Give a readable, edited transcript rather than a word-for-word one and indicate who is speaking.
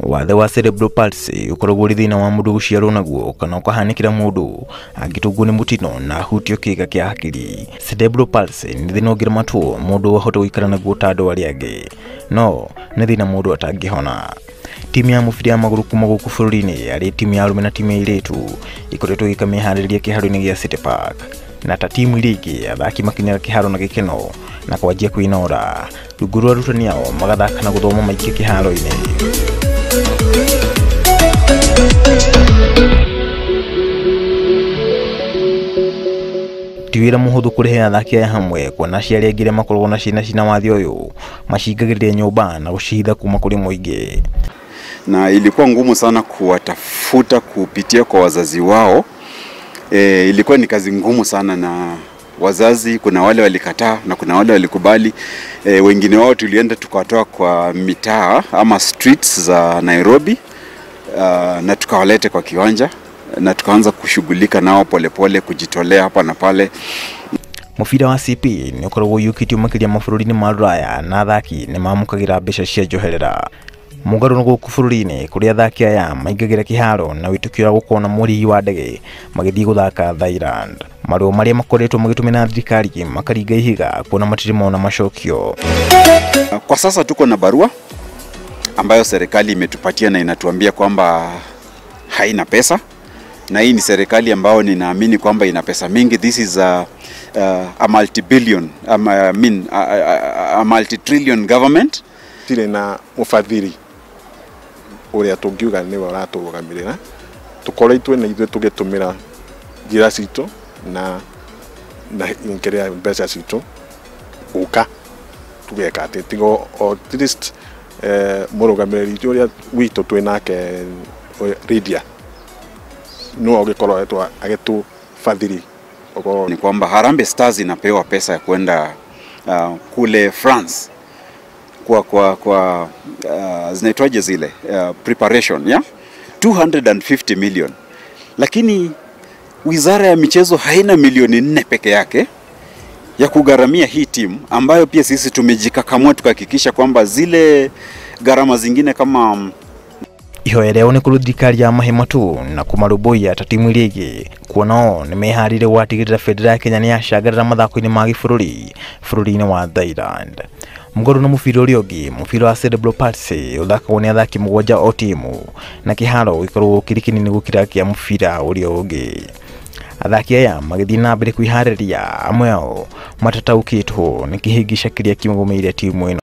Speaker 1: Wathe wa cerebral palsy ũkoragwo ũrĩ thĩna wa mũndũ gũciarwo naguo kana ũkahanĩkĩra mũndũ angĩtũngwo nĩ mũtino na ahutio kĩĩga kĩa hakiri. Cerebral palsy nĩ thĩna ũngĩramatwo mũndũ ahote gũikara naguo ta andũ arĩa angĩ, no nĩ thĩna mũndũ atangĩhona. Timu ya mũbira ya magũrũ kuma gũkũ bũrũri-inĩ arĩ timu ya arũme na timu ya airĩtu ikoretwo ĩgĩka meharĩrĩria kĩharo-inĩ gĩa City Park, na ta timu iria ingĩ athaki makinyaga kĩharo na gĩkeno na kwanjia kwĩnora rungu rwa arutani ao magathaka na gũthoma maingĩ kĩharo-inĩ. Ti wĩra mũhũthũ kũrehe athaki aya hamwe kuona aciari aingĩ arĩa makoragwo na ciana cina wathe ũyũ macingagĩrĩria nyũmba na gũcihitha kuma kũrĩ mũingĩ.
Speaker 2: Na ilikuwa ngumu sana kuwatafuta kupitia kwa wazazi wao. Ilikuwa ni kazi ngumu sana na wazazi, kuna wale walikataa na kuna wale walikubali. Wengine wao tulienda tukawatoa kwa mitaa ama streets za Nairobi, na tukawalete kwa kiwanja na tukaanza kushughulika nao polepole, kujitolea hapa na pale.
Speaker 1: Mũbira wa CP nĩ ũkoragwo ũiyũkĩtio makĩria mabũrũri-inĩ ma Rũraya na athaki nĩ mamũkagĩra mbeca cia njoherera. Mũgarũ na gũkũ bũrũri-inĩ kũrĩa athaki aya maingagĩra kĩharo na wĩtĩkio wa gũkorwo na mũrĩhi wa ndege magĩthiĩ gũthaka Thailand. Marũa marĩa makoretwo magĩtũmĩra thirikari makaringa ihiga kuona matirĩ mona macokio.
Speaker 2: Kwa sasa tuko na barua ambayo serikali imetupatia na inatuambia kwamba haina pesa, na hii ni serikali ambayo ninaamini kwamba ina pesa mingi. This is a multi-billion, I mean a multi-trillion government.
Speaker 3: Tire na ufadhili uria tungiuga niwe uraturugamirira, tukoretwo na ithuĩ tũgĩtũmĩra njĩra citũ na nkiria mbeca citũ gũka tugeka atĩ tigo at least mũrũgamĩrĩri ũrĩa witũ twĩ nake Lydia no ũgĩkorwo agĩtũbathiri.
Speaker 2: Ni kwamba Harambee Stars inapewa pesa ya kwenda kule France kwa zinaitwaje zile preparation ya 250 million, lakini wizara ya michezo haina milioni 4 peke yake ya kugharamia hii timu, ambayo pia sisi tumejikakamua tukahakikisha kwamba zile gharama zingine kama
Speaker 1: ihoya rĩao nĩ kũrĩ thirikari ya mahe matu na kũmarũmbũiya ta timu iria ingĩ kuona o nĩ meharĩirie gwatigĩrĩra bendera ya Kenya nĩ yacangarara mathako-inĩ ma gĩbũrũri bũrũri-inĩ wa Thailand. Mũgarũ na mũbira ũrĩa ũngĩ, mũbira wa cerebral palsy ũthakagwo nĩ athaki 7 o timu na kĩharo gĩkoragwo kĩrĩ kĩnini gũkĩra kĩa mũbira ũrĩa ũngĩ. Athaki aya magĩthiĩ na mbere kwĩharĩria, amwe ao matataũkĩtwo nĩ kĩhĩngĩca kĩrĩa kĩmagũmĩire timu ĩno.